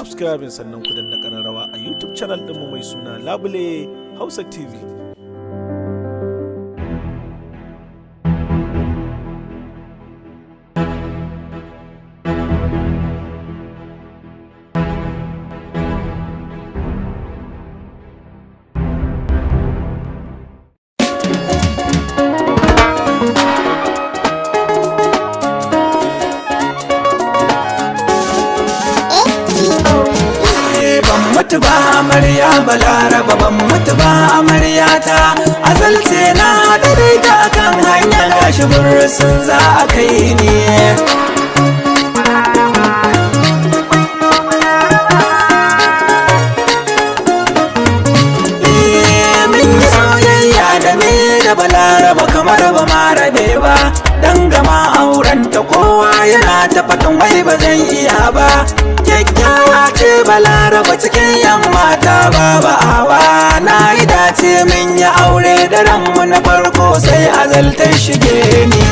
Subscribing sannan ku danna ƙararrawa a YouTube channel ɗinmu mai suna Labule Hausa TV. Ban mutu ba amarya, Balaraba, ban mutu ba amaryata. Azalce na haɗa da akan hanya, gashi bursun za a kai ni. Mun yi soyayya da me da Balaraba kamar ba ma rabe ba. Dan gama auren ta, kowa yana ta fatan wai ba zan iya ba. Kyakkyawa ce Balaraba cikin yan mata, babu awa. Na yi dace, mun yi aure daren mu na farko, sai azaltar shige ni.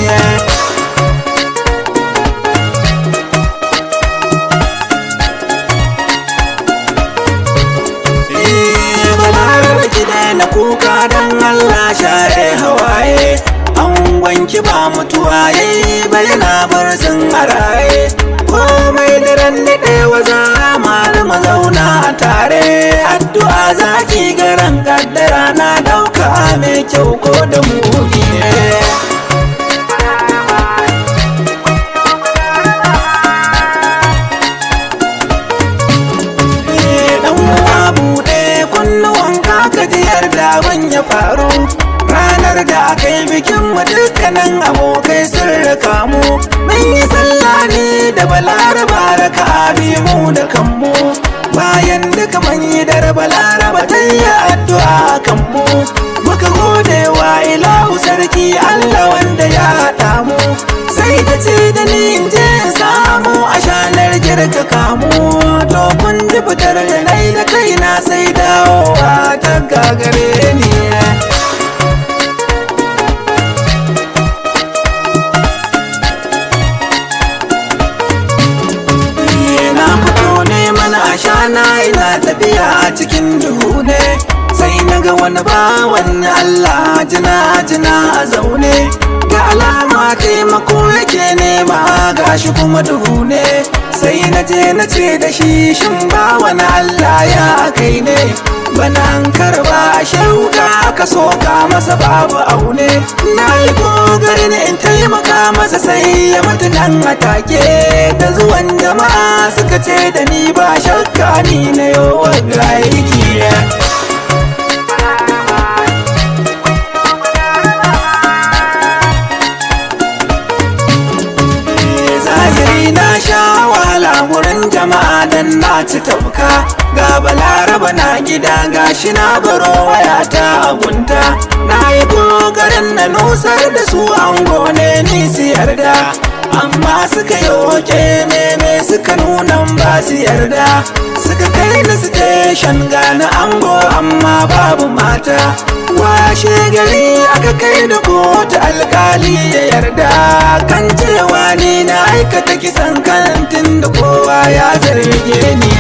Balaraba, ki daina kuka don Allah, share hawaye. An wanki ba mutuwa yayi ba, yana bar sun haraye. Komai daren daɗewa za mu zauna a tare. Addu'a zaki garan kaddara na ɗauka mai kyau ko da muni. Dan uwa, buɗe kunnuwanka ka ji yarda ban ya faru. Ranar da aka yi bikin mu, dukkanin abokai sun raka mu. Mun yi sallah ne da Balaraba raka mu da kanmu. Bayan duka mun yi dar, Balaraba ta yi addu'a kanmu. Muka gode wa ilahu sarki Allah wanda ya haɗa mu. Sai ta ce da ni in je in samu a shanar girka kamu. To kun ji fitar da nai da kaina, sai dawowa ta gagare ni. Na fito neman ashana, ina tafiya a cikin duhu ne, sai na ga wani bawan Allah jina jina a zaune. Ga alama taimako yake nema, gashi kuma duhu ne. Sai na je na ce da shi, "Shin bawan Allah, ya kai ne?" Bana an karba shauka aka soka masa, babu aune. Na yi kokarin in taimaka masa, sai ya mutu nan a take. Da zuwan jama'a suka ce da ni ba shakka ni na yawan aiki. Zahiri na sha wahala wurin jama'a dan na ci tafka. Ga Balaraba na gida, gashi na baro wayata a gunta. Na yi kokarin na nusar da su ango ne ni su yarda, amma suka yi oke meme, suka nuna ba su yarda. Suka kai ni station, gani ango amma babu mata. Washe gari aka kai da kotu, alkali ya yarda kan cewa ni na aikata kisan kantin da kowa ya zarge ni.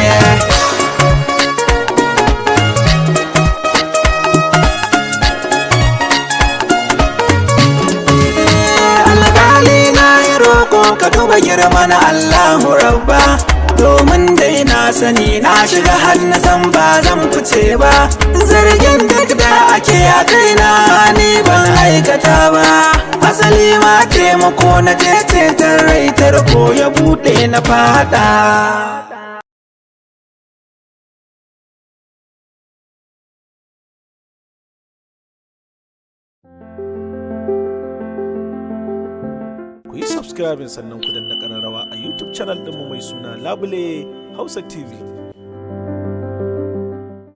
Alkali, na yi roko ka duba girman Allahu Rabba, domin dai na sani na shiga hannu san ba zan fice ba. Zargin duk da ake a kaina, ni ban aikata ba. Asali ma taimako na je, ceton rai tarko ya buɗe na fada. Ku yi subscribing sannan ku danna ƙararrawa a YouTube channel ɗinmu mai suna Labule Hausa TV.